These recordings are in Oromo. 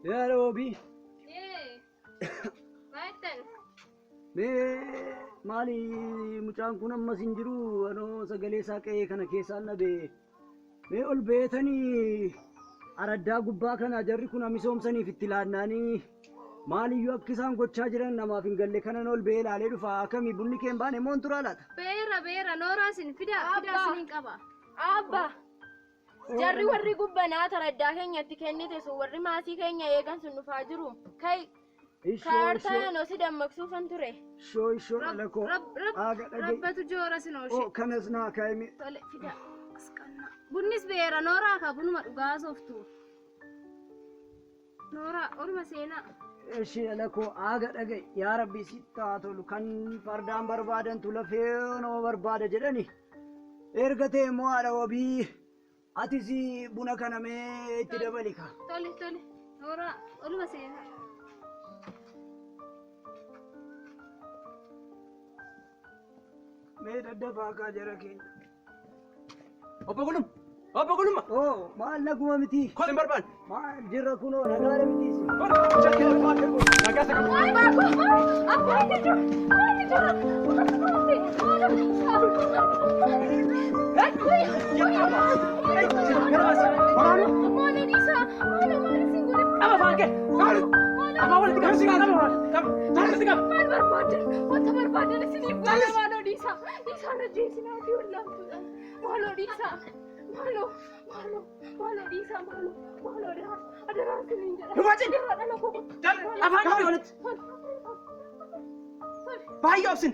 Yaa Roobii, Maal mee maali mucaan kun ammas hin jiru anoo sagalee isaa qe'ee kana keessaan dhabe. Mee ol beetanii araddaa gubbaa kana jarri kun misoomsaniif itti laannaanii maaliyyuu akka isaan gochaa jiran namaaf hin galle kanan ol ba'ee ilaalee dhufa akkamii bunni kee hin baane moo hin turaa laata? Beera beera nooraa isin fidaa fidaa Abbaa. isiniin qaba. Abba, jarri warri gubbanaa taraddaa keenyatti kennite sun warri maasii keenya eegan sun dhufaa jiru. Kai Ishoo kaartaa ishoo yanoo si dammaqsuufan ture. ishoo ishoo dhala koo aaga dhaga'i. Rabbatu joora isin Oo oolche. kanas naa kaa'ime. Tole fidaa. As qannaa. Bunnis beera nooraa ka bunuma dhugaa sooftu. Nooraa olma seenaa. Ishee dhala koo aaga dhaga'i yaa rabbi sitti haa tolu kan fardaan barbaadantu lafee nama barbaada jedhani. Erga ta'e immoo haadha wabii atis buna kana mee itti dabali ka. Tole tole nooraa olma seenaa. Mee daddafaa kaa jara keenya. Obbo Gulum! Obbo Gulumma! Oo maal naguma miti? Koo hin barbaanne! Maal jirra kunoo nagaadha miti? Nagaa isa qabu. Abbaa inni jira inni jira. Maalo dhiisaa maalo maalo isin godhe. Qaba afaan kee! Afaan walitti qabi. Qaba. Qaba. Walitti qabi. Maal barbaadan wanta barbaadan isiniif godhe maaloo dhiisaa dhiisaa na jeesinaati wallaantuudhaan maaloo dhiisaa maaloo maaloo maaloo dhiisaa maaloo maaloo adaraa adaraa isiniin jedha. Hin wacin! Adaraa dhala koo. Afaan qabi walitti. Baay'ee obsin.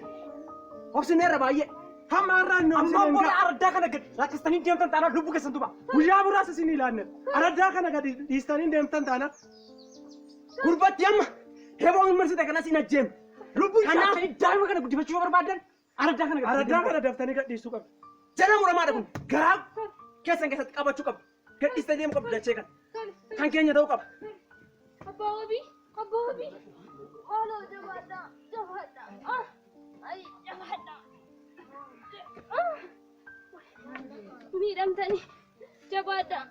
Obsineerra baay'ee. Hamma har'aan nu Ammaan obsineen booda ga'a. araddaa kana gad rakkistanii deemtan taanaan lubbuu keessan tuba. Guyyaa muraasa isin ilaanne. Araddaa kana gadi dhiistanii deemtan taana. Gurbatti amma heboon marsite kanas hin ajjeemne. Lubbuu Kanaaf daa'ima kana guddifachuu yoo barbaaddan araddaa kana gad Araddaa kana daftanii gadhiisuu qabdu. Jala muramaadha kun garaa keessan keessatti qabachuu qabdu. Gadhiistanii deemuu qabdu dachee kana. Kan keenya ta'uu qaba. Abbaa wabii abbaa wabii maaloo jabaadhaa jabaadhaa ah ay jabaadhaa ah miidhamtanii jabaadhaa.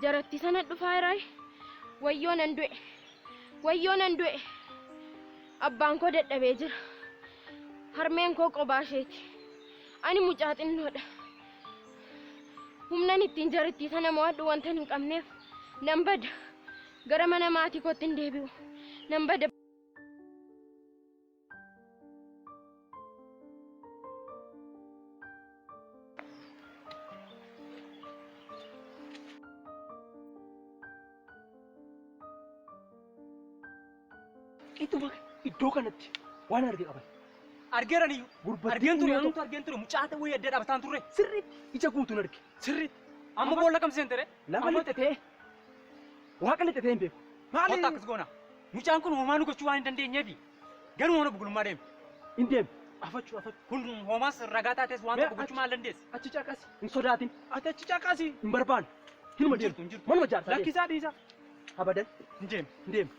Jaratti sana dhufaa jiraa. Wayyoo nan du'e. Wayyoo nan du'e. Abbaan koo dadhabee jira. Harmeen koo qobaa isheeti. Ani mucaa xinnoodha. Humnan ittiin jarittii sana mo'adhu wanta hin qabneef nan bada. Gara mana maatii kootti hin deebi'u. Nan bada. Ituma iddoo kanatti waan arge qaban. Argeeran iyyuu. Gurbatti Argeen ture xinnoo anumtu argeen ture mucaa ta'uu adda dhaabataan turre. Sirriitti ija guutuun arge. Sirriitti. Amma boolla kam seentere? Lafa lixxatee waaqa lixxatee hin beeku. Maali? Kottaa akkas goona. Mucaan kun homaa nu gochuu waan hin dandeenyeefi garuma mana bugulummaa deeme. Hin deemu. Afachuu afachuu. Kun homaas ragaa taates waan Mee tokko gochuu maal dandeessi? Achi caqasi. Hin sodaatin. Ati achi caqasi. Hin barbaannu. Hinuma Hin jirtu, hin jirtu. Manuma jaarsaa deema. Lakkisaa dhiisa. Abadan. Hin deemu. Hin deemu.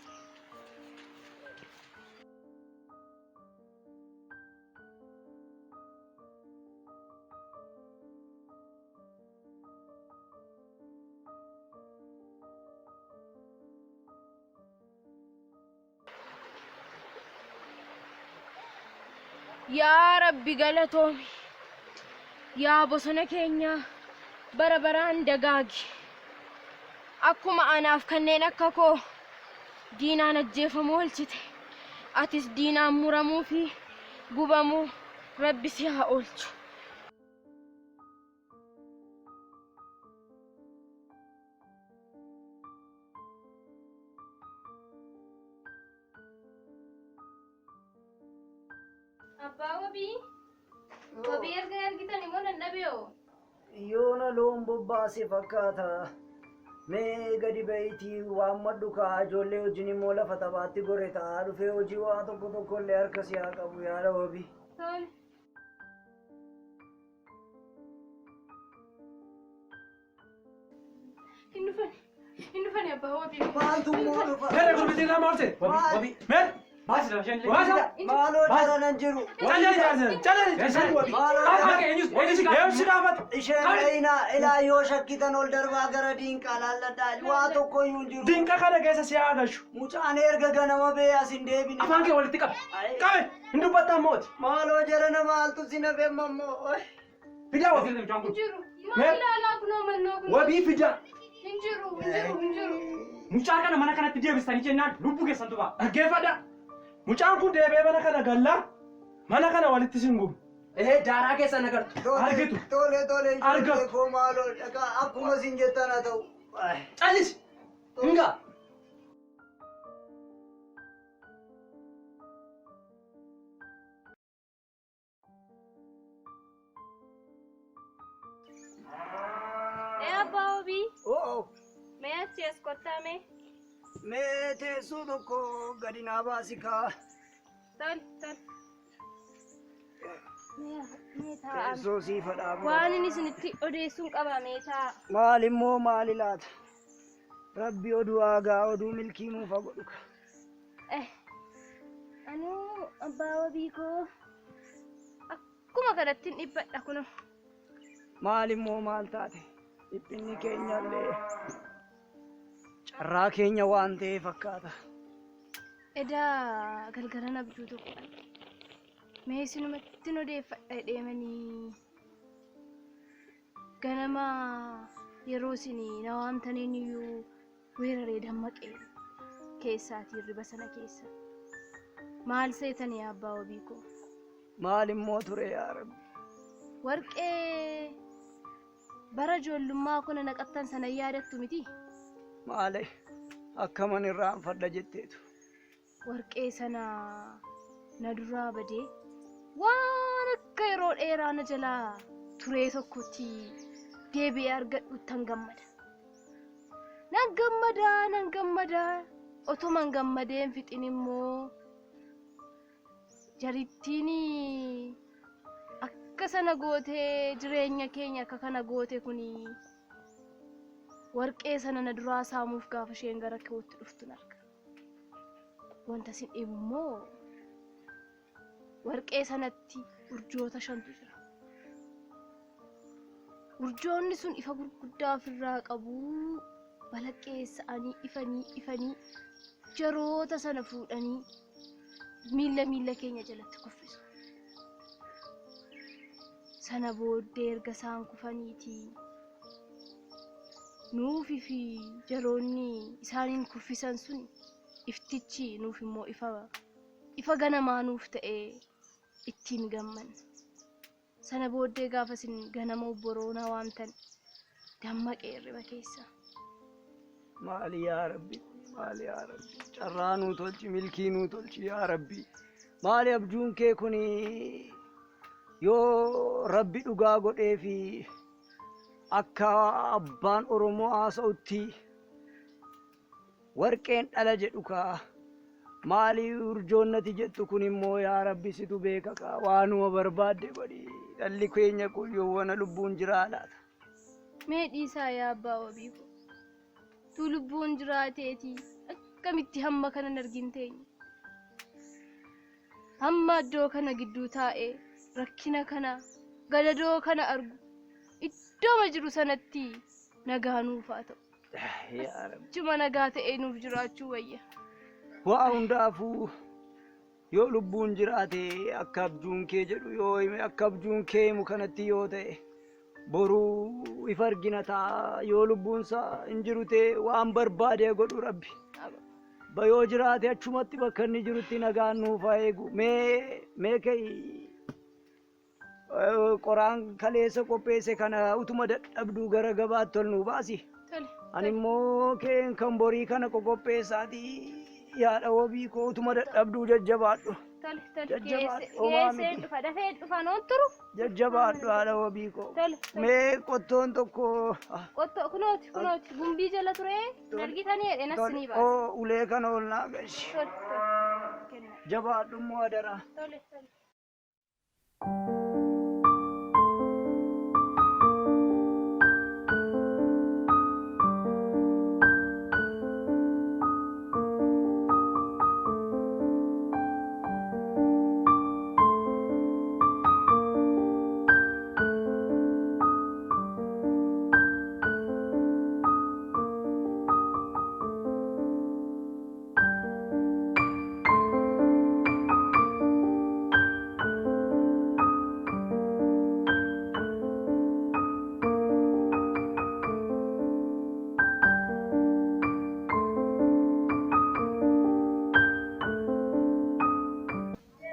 Yaa Rabbi galatoomi. Yaa bosona keenya bara baraan dagaagi. Akkuma anaaf kanneen akka koo diinaan ajjeefamuu oolchite. Atis diinaan muramuu fi gubamuu Rabbi si haa oolchu. Abbaa wabii. Wabii erga argitan immoo nan dhabe hoo. Yoona loon bobbaase fakkaata. Mee gadi ba'iitii waammadhu kaa ijoollee wajjin immoo lafa taphaatti gore ta'a dhufee hojii waa tokko tokko illee harka si haa qabu yaada wabii. Tole. Hin dhufani. Hin dhufani abbaa wabii. Maaltu immoo dhufa? Mere gurbitii nama oolche. Maal? Mere. Baasi lafa isheen. Baasi. Maaloo jara nan jiru. Calali jaarsan. Calali. Maaloo Afaan kee eenyus eenyus Eenyu si gaafata? Isheen dhayinaa ilaa yoo shakkitan ol darbaa gara diinqaa laalladhaa waa tokko iyyuu hin jiru. Dinqa kana keessa si haa gashu. Mucaan erga ganama ba'ee as hin deebine. Afaan kee walitti qabi. Qabe hin dubbattaa mooti. Maaloo jara nama maaltu si nafe ammoo. Fidaa wabii. Mucaan Hin kun. jiru. Maal ilaalaa kunoo mannoo kunoo. Wabii fidaa. Hin jiru. Hin jiru. Hin jiru. Mucaa kana mana kanatti deebistanii jennaan lubbuu keessan tubaa. Dhaggeeffadha. Mucaan kun deebi'ee mana kana gallaa mana kana walitti sin gubu. Ehee daaraa keessan agartu. Argitu. Tole tole ijoollee Argatu. koo maaloo dhagaa akkuma isin jettan haa ta'u. Callisi. Hingaa. Ee abbaa wabii. Oo Mee achi as kottaa mee. mee teessoo tokko gadi naa baasi kaa. Tole tole. Mee mee taa'ame. Teessoo siif dhaabu. Waan inni isinitti odeessuun qaba mee taa'a. Maal immoo maali laata? Rabbi oduu aagaa oduu milkii nuuf haa godhu. Eh, anuu abbaa wabii koo akkuma kanatti hin dhibbadha kunoo. Maal immoo maal taate? Dhiphinni keenya illee carraa keenya waan ta'e fakkaata. Edaa galgalan abjuu tokko arge. Mee isinumatti odeeffadha deemanii ganama yeroo isin na waamtaniin iyyuu weeraree dammaqee keessaatii hirriba sana keessa. Maal seetanii abbaa wabii koo? Maal immoo ture yaa Rabbi? Warqee bara ijoollummaa kuna naqattan sana hin yaadattu miti? Maali akkaman irraanfadha jetteetu. Warqee sana na duraa badee waan akka yeroo dheeraa na jalaa turee tokkotti deebi'ee argadhuttan gammada. Nan gammadaa nan gammadaa otuman gammadeen fixin immoo jarittiin akka sana gootee jireenya keenya akka kana goote kuni warqee sana na duraa saamuuf gaafa isheen gara kootti dhuftu arga. Wanta sin dhibu immoo warqee sanatti urjoota shantu jira. Urjoonni sun ifa gurguddaa ofirraa qabu. Balaqqeessa'anii ifanii ifanii jaroota sana fuudhanii miilla miilla keenya jalatti kuffisu. Sana booddee erga isaan kufaniitii nuufi fi jaroonni isaaniin kuffisan sun iftichi nuuf immoo ifa ifa ganamaa nuuf ta'ee ittiin gammanna. Sana booddee gaafa isin ganama obboroo na waamtan dammaqee hirriba keessa. Maali yaa Rabbi? Maali yaa Rabbi? Carraa nuu tolchi, milkii nuu tolchi yaa Rabbi. Maali abjuun kee kuni yoo Rabbi dhugaa godhee fi akka abbaan Oromoo haasa'utti warqeen dhala jedhu kaa. Maali urjoon nati jettu kun immoo yaa Rabbi situ beeka kaa waanuma barbaadde godhi. Dhalli keenya kun yoowwana lubbuun jiraa laata. Mee dhiisaa yaa abbaa wabii koo. Tu lubbuun jiraateetii akkamitti hamma kana hin argin teenya. Hamma iddoo kana gidduu taa'ee rakkina kana gadadoo kana argu iddooma jiru sanatti nagaa nuuf haa ta'u. Yaa Rabbi. Achuma nagaa ta'ee nuuf jiraachuu wayya. Waa hundaafuu yoo lubbuun jiraate akka abjuun kee jedhu yoo hime akka abjuun kee himu kanatti yoo ta'e boruu ifa argina ta'a yoo lubbuunsaa hin jiru ta'e waan barbaade godhu Rabbi. Ba yoo jiraate achumatti bakka inni jirutti nagaan nuuf haa eegu. Mee mee ka'i qoraan kaleessa qopheesse kana utuma dadhabduu gara gabaatti ol nuu baasi. Tole. Ani immoo keen kan borii kana qoqopheessaatii yaada wabii koo utuma dadhabduu jajjabaadhu. Tole tole Jajjabaadhu, homaa geessee miti. dhufa dafee dhufa noon turu. Jajjabaadhu haadha wabii koo. Tole tole. Mee qottoon tokko. Qottoo kunooti kunooti gumbii jala ture argitanii jedhe nas ni baasa. Oo ulee kana ol naa gashi. Tole tole. Kenna. Jabaadhu immoo adaraa. Tole tole.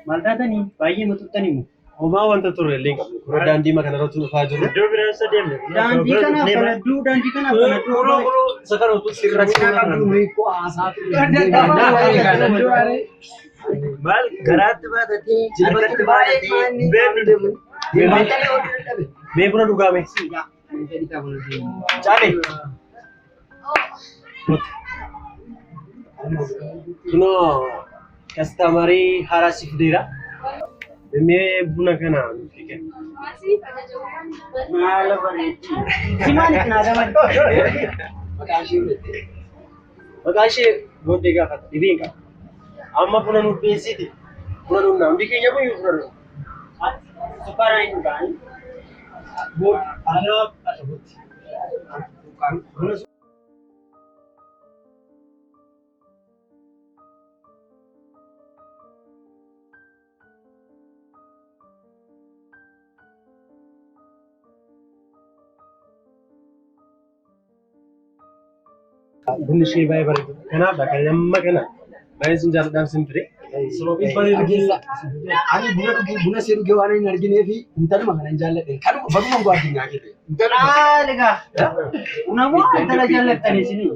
Maal taatanii baay'ee matuuttanii mu. Homaa wanta turre illee hin qabnu. Kunoo daandii kanarratti dhufaa jiru. Iddoo biraan isa deemne. Daandii kanaaf kanadduu daandii kanaaf kanadduu. Kunoo kunoo isa kana utuu Rakkina qabdu nuyi koo haasaa turre. Maal garaatti baatatee harkatti baatatee beeknu. Mee buna dhugaame. Caale. Kunoo kastamarii haaraa si fideera. Mee buna kana nuuf kenni. Maala bareedduu. Si maaliif naa dabali? Maqaan ishee fudhatte. Maqaan ishee booddee gaafata. Dhibee hin qabu. Amma buna nuuf dhiyeessiti. Buna dhugnaa. Hundi keenya kun buna dhugna. Sukkaara hin dhugaanii. Booddee anaaf ashabotti. Buna Bunni ishee baay'ee bareedu. Kanaaf kan amma kana baay'ee sin jaalladhaan sin ture. Sababii bareedu keessa. Ani buna dhugee buna ishee dhugee waan hin arginee fi intaluma kana hin jaalladhe. Kanuma baguma guu addunyaa keessa. Maal egaa? Unamoo intala jaallattanii isinii.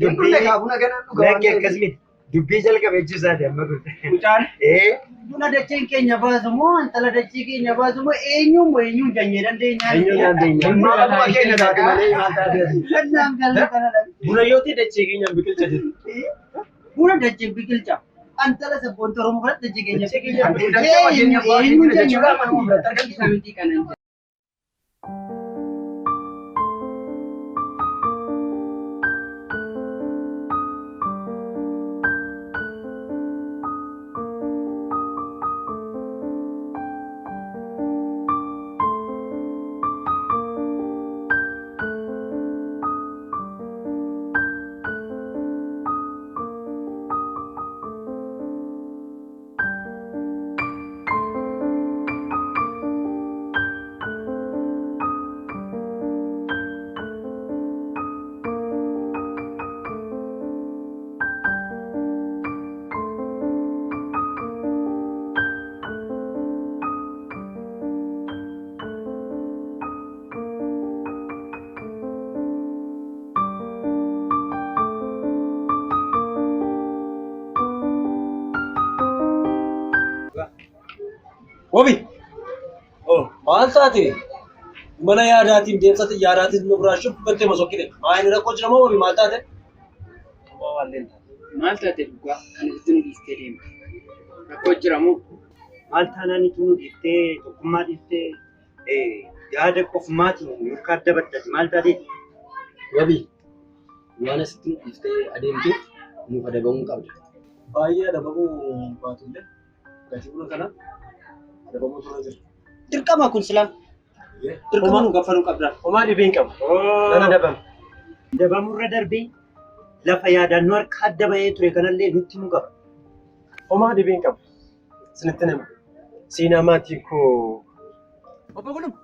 Dubbii buna kana dhugaa waan Lakki ta'eef. akkas miti. Dubbii jalqabe jechuusaati amma kun. Mucaan buna dacheen keenya baasu moo intala dachee keenya baasu moo eenyuun moo eenyuun janyee dandeenya? Eenyuun dandeenya? Maal akkuma keenya taate malee maal taate ati. Kennaan galma kana dhabe. Buna yoo ta'e dachee keenyaan biqilcha jiru. Buna dacheen biqilcha. Antala sabboonta Oromoo kanatti dachee keenya Dachee keenya biqilcha. Dachee keenya Eenyuun janyee jechuudha manuma biratti argamti. Samiti kanan jedhe. Wabi! Maal taate? Mana yaadaatiin deemsa xiyyaaraatiin nu biraa shubbattee masokkite. Maa inni rakkoo jira moo wabi maal taate? Maal taate dhugaa kan itti nu dhiistee deemte? Rakkoo jira moo? Maal taanaan itti nu dhiiftee tokkummaa dhiiftee yaada qofumaatiin yookaan adda baddate maal taatee? Wabi waan asitti nu dhiiftee adeemteef nuuf adabamuu qabda. Baay'ee adabamuu baatullee gatii buna kana adabamuu turre jira. Dirqama kun silaa. Dirqama nu gaffaluu qabda. Homaa dhibee hin qabu. Nan adabama. Adabamurra darbee lafa yaadaan nu harka adda bahee ture kanallee nutti nu qaba. Homaa dhibee hin qabu. Isinitti hima. Seenaa maatii koo Obbo Guluma!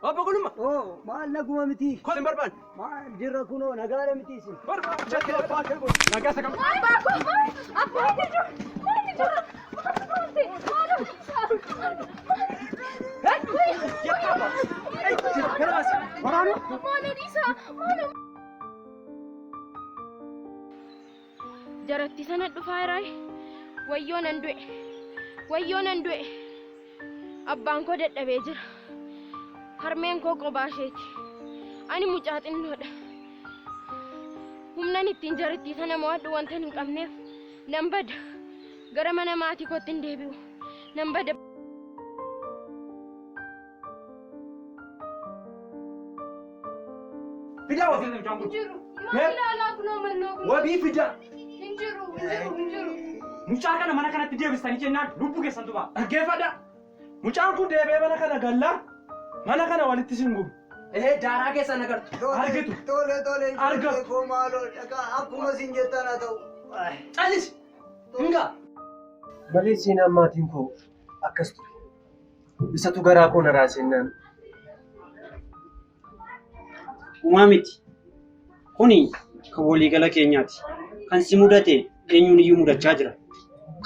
Obbo Guluma! Oo maal naguma miti. Kun hin barbaanne. Maal jirra kunoo nagaadha miti isin. Nagaa isa kam? Abbaa koo abbaa jira maali jira maali maaloo dhiisaa. Maaloo dhiisaa maaloo. Jaratti sana dhufaa jiraa wayyoo nan du'e. Wayyoo nan du'e. Abbaan koo dadhabee jira. Harmeen koo qobaa isheeti. Ani mucaa xinnoodha. Humnan ittiin jarittii sana mo'adhu wanta hin qabneef nan bada. Gara mana maatii kootti hin deebi'u. Nan bada. Fidaa wabii mucaan kun. Hin jiru. Maal ilaalaa kunoo mannoo kunoo. Wabii fidaa. Hin jiru, hin jiru, hin jiru. Mucaa kana mana kanatti deebistanii jennaan lubbuu keessantu ba'a. Dhaggeeffadha. Mucaan kun deebi'ee mana kana gallaa mana kana walitti sin gubu. Ee daaraa keessan agartu. Argitu. Tole tole Argatu. koo maaloo dhagaa akkuma isin jettan haa ta'u. Callis. Hingaa. Malee seenaan maatiin koo akkas ture. Isatu garaa koo na raasennaan. Uumaa miti. Kuni kan waliigala keenyaati. Kan si mudate eenyuun iyyuu mudachaa jira.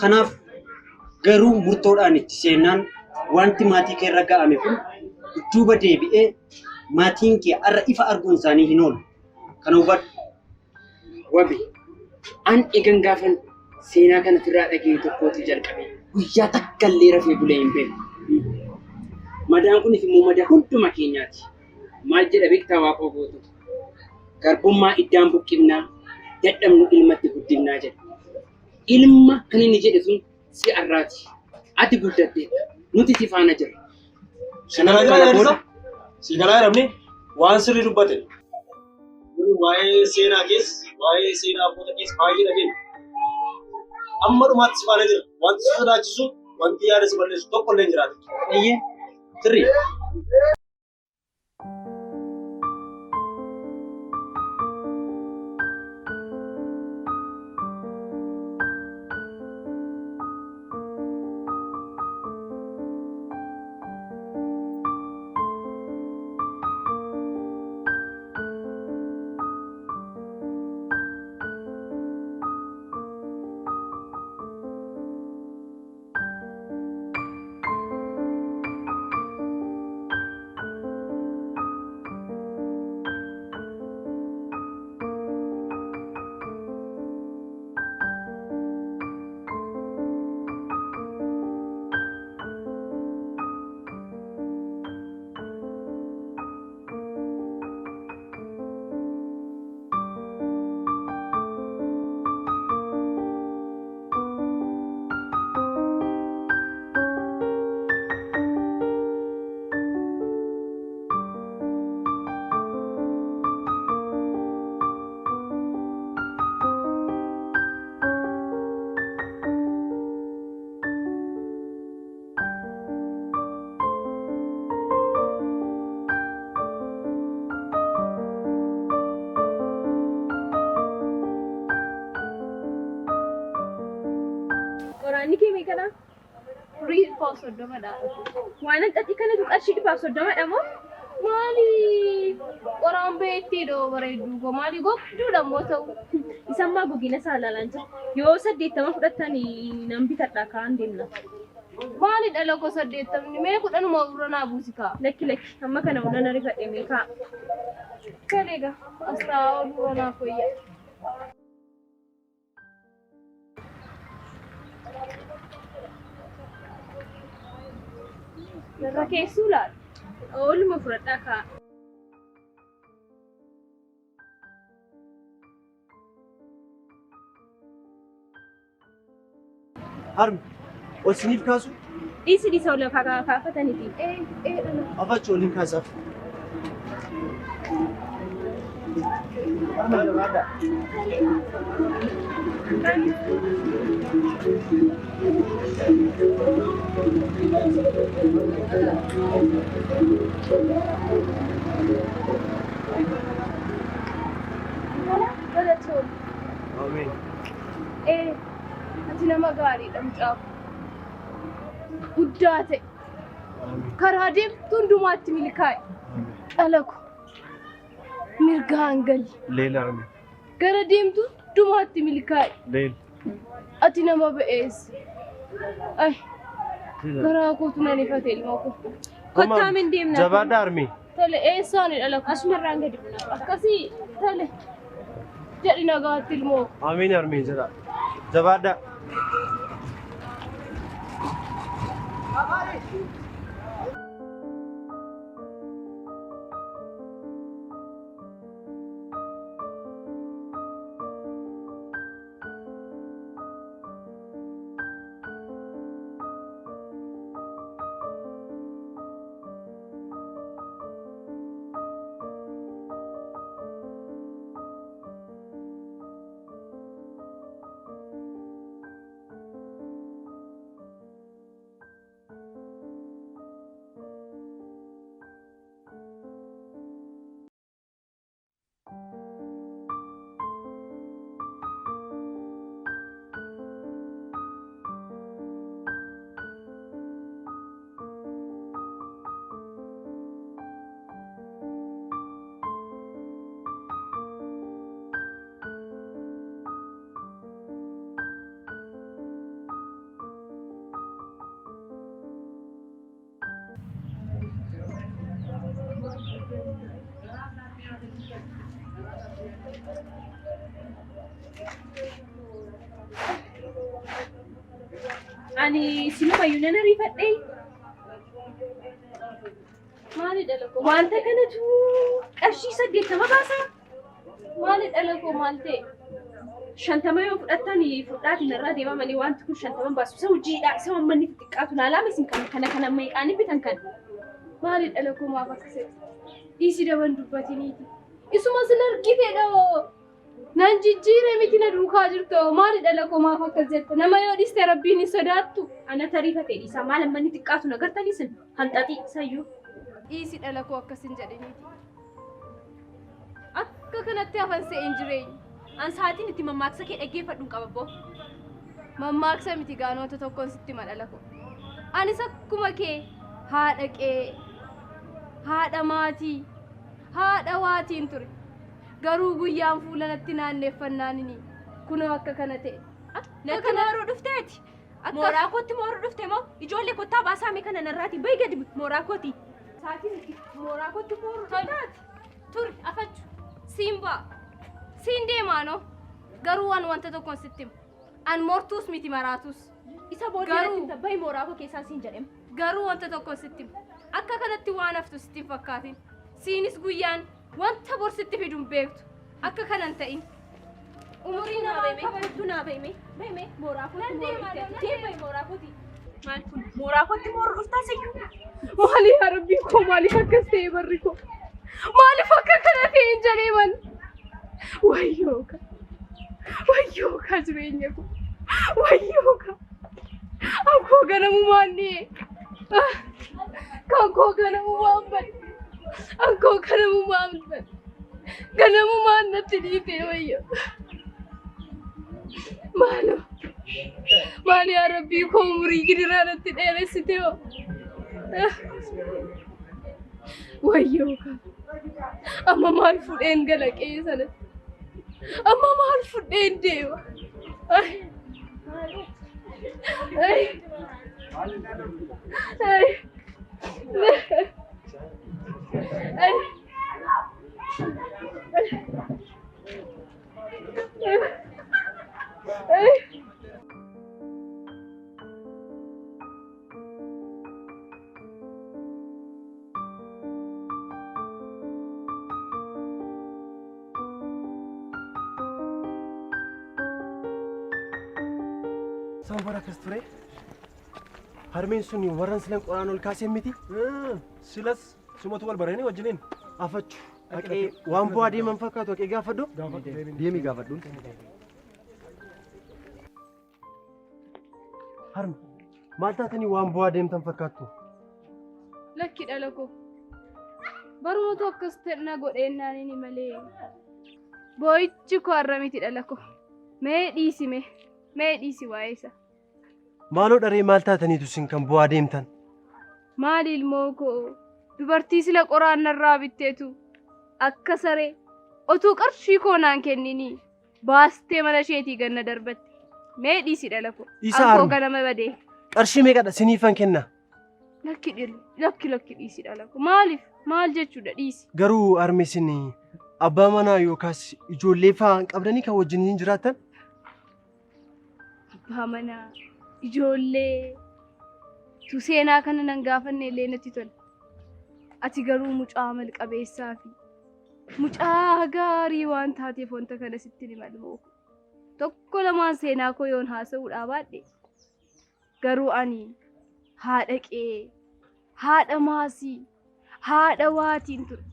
Kanaaf garuu murtoodhaan itti seennaan wanti maatii kee irra ga'ame kun dudduuba deebi'ee maatiin kee har'a ifa arguun isaanii hin oolu. Kana hubadhu. Wabi, an egan gaafan seenaa kana sirraa dhaga'e tokkootu jalqabe. Guyyaa takka illee rafee bulee hin beeku. Madaan kunis immoo madaa hunduma keenyaati. Maal jedha beektaa Waaqoo Guutuu? Garbummaa iddaan buqqifnaa, dadhabnu ilmatti guddifnaa jedha. Ilma kan inni jedhe sun si arraati. Ati guddatteetta. Nuti si faana jirra. Sigalaa Kanaaf kana booda Sigalaa jedhamni waan sirrii dubbate. Waa'ee seenaa keessa, waa'ee seenaa abboota keessa baay'ee dhageenya. Amma dhumaatti si faana jira. Wanti si sodaachisu, wanti yaada si balleessu tokko illee hin jiraatu. Eeyyee, sirrii. Qoraanni kee meeqadha? Horii dhibbaaf soddomadha. Waan hanxaxii kanatu qarshii 130dha moo? Maali qoraan beektee doo bareedduu koo maali gogduudha immoo ta'u. Isammaa gogina isaa ilaalaan jira. Yoo 80 fudhattan nan bitadha kaan deemna. Maali dhala koo 80ni mee 10uma urra naa buusi kaa. Lakki lakki amma kana hunda na rifadhe mee kaa. Kan egaa as taa'aa ooluu naaf wayya. Irra keessuu laal. Ooluma fudhadhaa kaa. Harmi ol siniif kaasu Dhiisi dhiisa ol kaafataniiti. afachi oliin kaasaaf. Harma jabaadhaa. Galatoom. Ameen. Ee, ati nama gaariidha mucaa koo. Guddaa ta'e. Karaa deemtu hundumaatti milkaa'i. Dhala ko. Mirgaan gali. Leela ameen. Gara deemtu hundumaatti milkaa'i. Leela. Ati nama ba'eessa. Ay, garaa kootu nan ifate ilma koo. Kottaa min deemna. Jabaadhaa harmi. Tole eessaani dhala koo? Asumarraan gadi buuna. Akkasii tole. Jedhi nagaatti ilmoo. Ameen harmi jedha. Jabaadhaa. Ani sinumayyuu nan ariifadhe. Maali dhala koo? Wanta kanatu qarshii 80 baasa. Maali dhala koo maal ta'e? 50 yoo fudhattan fudhaati narraa deema malee wanti kun 50 baasu. Isa hojiidha. Isa uummanni xixiqqaatu laalaa isin kana kana kana meeqaan bitan kan. Maali dhala koo maaf akkas jette? Dhiisi daban dubbatiniiti. Isuma sin argiteedha hoo. Nan jijjiire miti na duukaa jirtu hoo. Maali dhala koo maaf akkas jette? Nama yoo dhiiste rabbiin hin sodaattu. Ana tariifate dhiisaa maal ammanni xiqqaatu na gartanii isin hanxaxii isayyuu. Dhiisi dhala koo akkas hin jedhiniiti. Akka kanatti hafan se'een jireenya. An sa'aatiin itti mammaaksa kee dhaggeeffadhu hin qaba abboo. Mammaaksa miti gaanoota tokkoon sitti hima dhala koo. Anis akkuma kee haadha qe'ee, haadha maatii, haadha waatiin ture. Garuu guyyaan fuula natti naanneeffannaanini kunoo akka kana ta'e. Natti mooruu dhufteeti. Mooraa kootti mooruu dhufte moo ijoollee kottaa baasaa mee kana narraati bahi gadi mooraa kooti. Sa'aatiin itti mooraa kootti mooruu dhufteeti. Turi afachu siin ba'a. Siin deemaanoo garuu waan wanta tokkoon sitti hima. An mortuus miti maraatus. Isa booddee Garuu- natti himta bahi mooraa koo keessaan siin jedhem. Garuu wanta tokkoon sitti hima. Akka kanatti waan haftu sitti hin fakkaatin. Siinis guyyaan wanta bor sitti fidu hin beektu. Akka kana hin ta'in. Umurii namaa kabajatu naa bahime. Bahime mooraa kootti Nan deema, mooruu nan dhufte. deema. Bahi mooraa kooti. Maal kun mooraa kootti mooruu dhuftaa sayyuu. Maali yaa rabbii koo maaliif akkas ta'e barri koo? Maaliif akka kana ta'e hin jedhee man? Wayyoo ka. Wayyoo ka jireenya koo. Wayyoo ka. Akkoo ganamumaan dhi'e. Kan koo ganamumaan bade. Akkoo ganamumaan bade. Ganamumaan natti dhiite wayyoo. Maaloo. Maali yaa rabbii koo umurii gidiraa natti dheeressite hoo? Wayyoo ka. Amma maal fudheen gala qe'ee sanatti? Amma maal fudheen deema? Ay. Ay. Ay. Ay. Ay. Isaan bara akkas ture. Harmeen sun warran silan qoraan ol kaasee miti. Silas sumatu wal bareeni wajjiniin. Afachu. Haqee waan bu'aa deeman fakkaatu haqee gaafadhu. Deemi gaafadhuun. Harme maal taatanii waan bu'aa deemtan fakkaattu? Lakki dhala koo. Barumatu akkas na godheennaan inni malee. Boo'ichi koo har'a miti dhala koo. Mee dhiisi mee. Mee dhiisi waa'ee isaa. Maaloo dharee maal taataniitu isin kan bu'aa deemtan? Maali ilmoo koo dubartii sila qoraan narraa bitteetu akka saree otuu qarshii koo naan kenninii baastee mana isheetii ganna darbatte. Mee dhiisi dhala koo. Isa An koo harme. ganama badee. Qarshii meeqadha siniifan kenna? Lakki dhirri lakki lakki dhiisi dhala koo. Maaliif maal jechuudha dhiisi. Garuu harme isin abbaa manaa yookaas ijoollee fa'aa hin qabdanii kan wajjin hin jiraattan? Abbaa manaa ijoollee Tu seenaa kana nan gaafanne illee natti tola. Ati garuu mucaa amal qabeessaa fi mucaa gaarii waan taateef wanta kana sitti hima ilmoo koo. Tokko lamaan seenaa koo yoon haasa'uudhaa baadhe garuu ani haadha qe'ee, haadha maasii, haadha waatiin ture.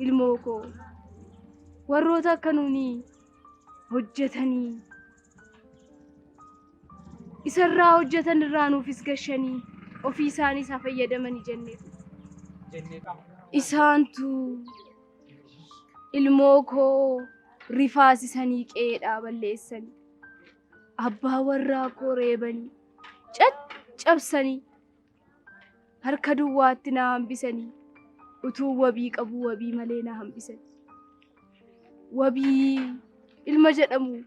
Ilmoo koo warroota akka nuuni hojjetanii isarraa hojjetan irraa nuufis gashanii ofii isaaniis haa fayyadamanii jenneetu. Isaantu ilmoo koo rifaasisanii qe'eedhaa balleessanii abbaa warraa koo reebanii caccabsanii harka duwwaatti na hambisanii utuu wabii qabuu wabii malee na hambisanii. Wabii ilma jedhamu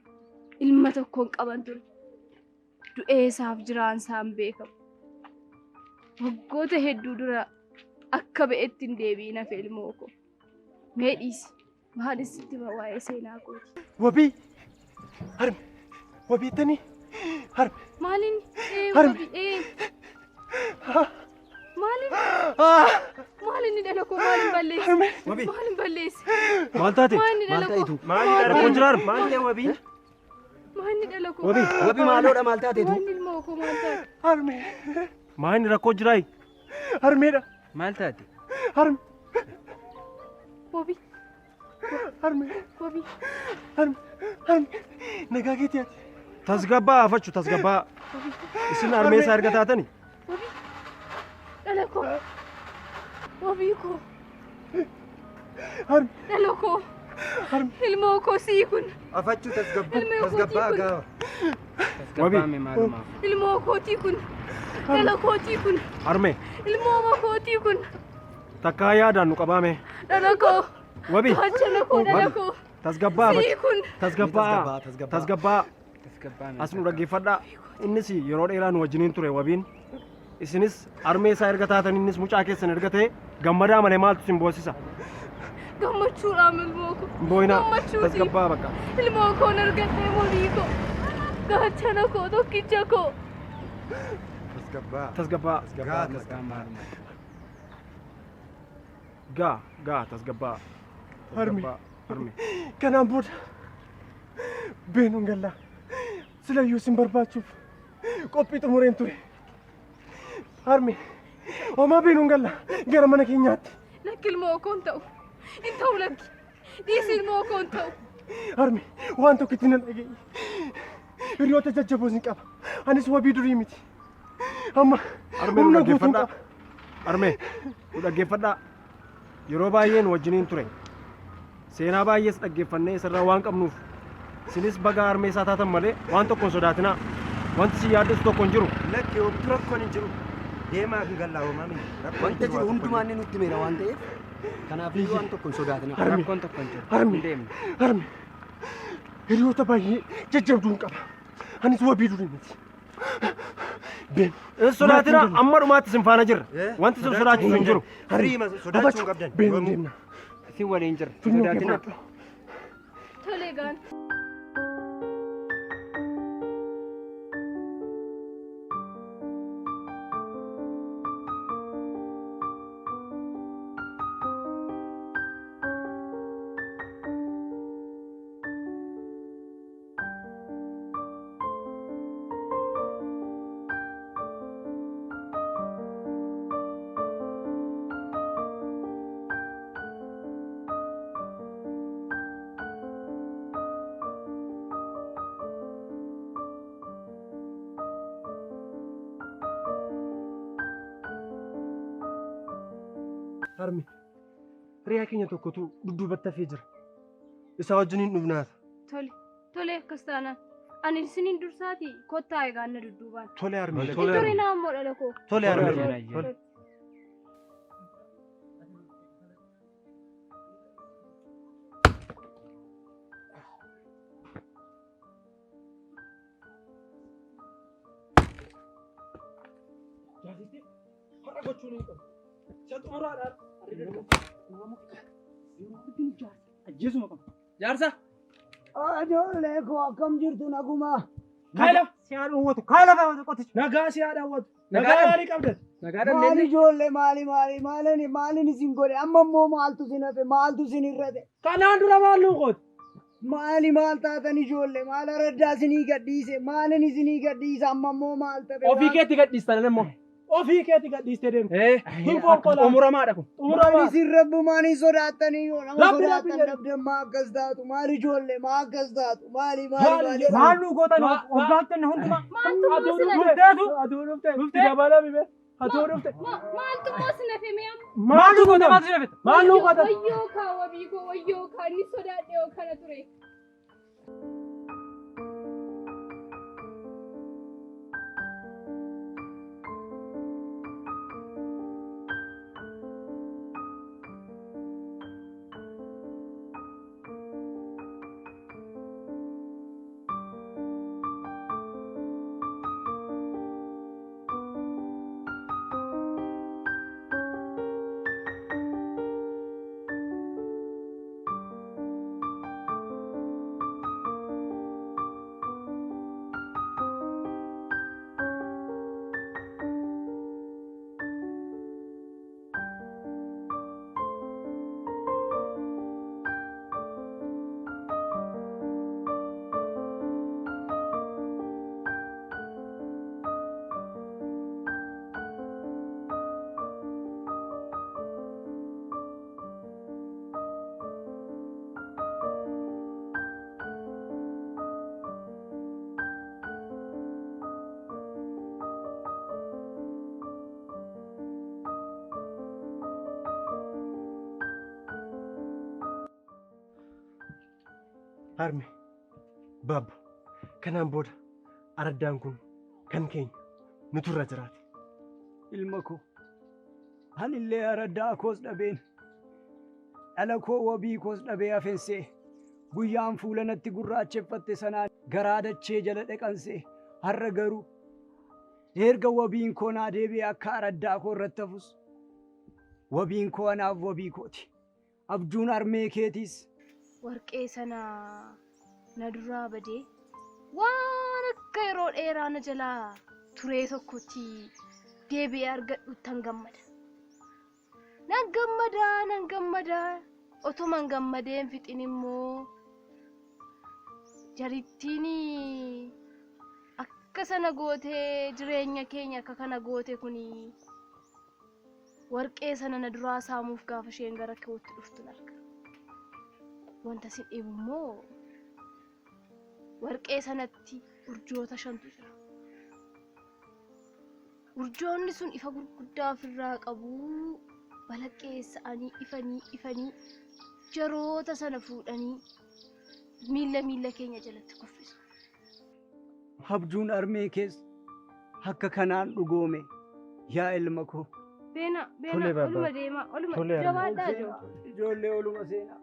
ilma tokkoon qaban ture. Du'ee isaaf jiraan isaan beekamu. Waggoota hedduu dura akka ba'etti hin deebi'in hafe ilmoo koo. Mee dhiisi. Maalis sitti hima waa'ee seenaa kooti. Wabii! Harme! Wabii jettanii? Harme! Maaliin? Ee, Harme! wabii, ee. Maaliin? Maaliin dhala koo maaliin balleesse? Wabii. Maaliin balleesse? Maal taate? Maaliin dhala koo? Rakkoon jira harme? Maal ta'e wabii? Maaliin dhala koo? Wabii. Wabii maaloodha maal taateetu? Maaliin ilmoo koo maal taate? Harme! Maal rakkoo jiraayi? Harmeedha! Maal taate? Harme! Wabii. Harme! Wabii. Harme! Harme! Nagaa keetii ati? Tasgabbaa afachu tasgabbaa. Isin harmee isaa erga taatani. Wabii. Dhala koo. Wabii koo. Harme! Dhala koo. Ilmoo koo sii kun. Afachuu Ilmoo kootii tasgabbaa kun. gaafa. Wabii. Ilmoo kootii kun. Dhala kootii kun. Harmee Ilmooma kootii kun. takkaa yaadaan nu qabaame. Dhala koo. Wabii. Gaachana koo dhala koo. Tasgabbaa Sii kun. Tasgabbaa. Tasgabbaa. As nu dhaggeeffadhaa. Innis yeroo dheeraa nu wajjiniin ture wabiin. Isinis harmee isaa erga taatan innis mucaa keessan erga ta'e gammadaa malee maaltu isin boosisa? Gammachuudhaan ilmoo koo. Hin boo'inaa. Gammachuuti. Tasgabbaa bakka. Ilmoo koon argadhee wabii koo. Gaachana koo tokkicha koo. Tasgabbaa. Tasgabbaa. Gaa tasgabbaa. Gaa gaa tasgabbaa. Harme. Tasgabbaa. Harme. Kanaan booda beenuun gallaa. Silayyuu sin barbaachuuf qophii xumureen ture. Harme homaa beenuun gallaa gara mana keenyaatti. Lakki ilmoo koo hin ta'u. Hin ta'u lakki. Dhiisi ilmoo koo hin ta'u. Harme waan tokko itti nan dhageenye. Hiriyoota jajjaboos hin qaba. Anis wabii durii miti. Amma Harmee nu humna guutuun dhaggeeffadhaa. qaba. Harmee nu dhaggeeffadhaa. Yeroo baay'ee nu wajjiniin ture. Seenaa baay'ees dhaggeeffannee isarraa waan qabnuuf isinis baga harmee isaa taatan malee waan tokko hin sodaatinaa. Wanti isin yaaddessu tokko hin jiru. Lakki homtuu rakkoon hin jiru. Deemaa hin gallaa homaa miti. Rakkoon hin Wanta jiru jiru waa tokko hundumaa inni nutti himeera waan ta'eef kanaaf iyyuu waan tokko hin sodaatinaa. Harme. Rakkoon tokko hin jiru. Harme. Hin deemne. Harme hiriyoota baay'ee jajjabduun qaba. Anis wabii durii miti. Been. Hin sodaatinaa amma dhumaatti isin faana jirra. Wanti isin sodaachisu hin jiru. Firiima sodaachuu hin qabdan. Been deemna. Isin waliin jirra. Hin Funyoo kee sodaatinaa. fudhadhu. Tole gaan. Harme hiriyaa keenya tokkotu dudduubatti hafee jira. Isaa wajjin hin dhufnaata. Tole. Tole akkas taanaan. Ani isiniin dursaati kottaa egaa na dudduubaan. Tole harme. Hin turinaa ammoo dhala koo. Tole harme. Tole. Tole. Har'a gochuun hin qabu. Isa xumuraadhaan. Ajjeesuma qaba. Jaarsa. Ijoollee koo akkam jirtu naguma. Kaay lafa. Si haa dhowwatu. Kaay lafa qoticha. Nagaa si haa dhowwatu. Nagaa maalii qabdan? Maali ijoollee maali maali maalini maalin isin godhe amma immoo maaltu isin hafe maaltu isin irrate? Kanaan dura maal nuu qooti? Maali maal taatan ijoollee maal araddaa isinii gadhiise maalin isinii gadhiise amma immoo maal tafe? Ofii keetti gadhiistan immoo. Ofii keetti gadhiistee deemte. Hin fonqolaa. Xumuramaadha kun. Maali isin rabbumaan hin sodaattanii yoo nama Rabbi rabbi sodaattan jedhe. dhabdan maa akkas taatu maali ijoollee maa akkas taatu maali maali maali? Maal nuu gootan waggaatti hundumaa. Maaltu immoo si nafe? Dhufteetu. Aduu dhufte. Itti dabalami be. Aduu dhufte. Maaltu immoo si nafe mee amma? Maaltu goota maaltu si nafe? Maal nuu gootan? Wayyoo kaa wabii koo wayyoo kaa inni sodaadhe yoo kana ture. Harme, baabba, kanaan booda araddaan kun kan keenya nutu irra jiraate. Ilma koo anillee araddaa koos dhabeen dhala koo wabii koos dhabee hafensee guyyaan fuula natti gurraacheffatte sanaan garaa dachee jala dhaqansee har'a garuu erga wabiin koo naa deebi'ee akka araddaa koo irratti hafus wabiin koo anaaf wabii kooti. Abjuun harmee keetiis Warqee sana na duraa badee waan akka yeroo dheeraa na jalaa turee tokkotti deebi'ee argadhuttan gammada. Nan gammadaa nan gammadaa otuman gammadeen fixin immoo jarittiin akka sana gootee jireenya keenya akka kana goote kuni warqee sana na duraa saamuuf gaafa isheen gara kootti dhuftu arga. Wanta sin dhibu immoo warqee sanatti urjoota shantu jira. Urjoonni sun ifa gurguddaa ofirraa qabu. Balaqqeessa'anii ifanii ifanii jaroota sana fuudhanii miilla miilla keenya jalatti kuffisu. Abjuun harmee keessa akka kanaan dhugoome yaa ilma koo. Beena beena Tole baabba. oluma deema oluma Tole harmee. jabaadhaa jiru. Ijoollee oluma seenaa.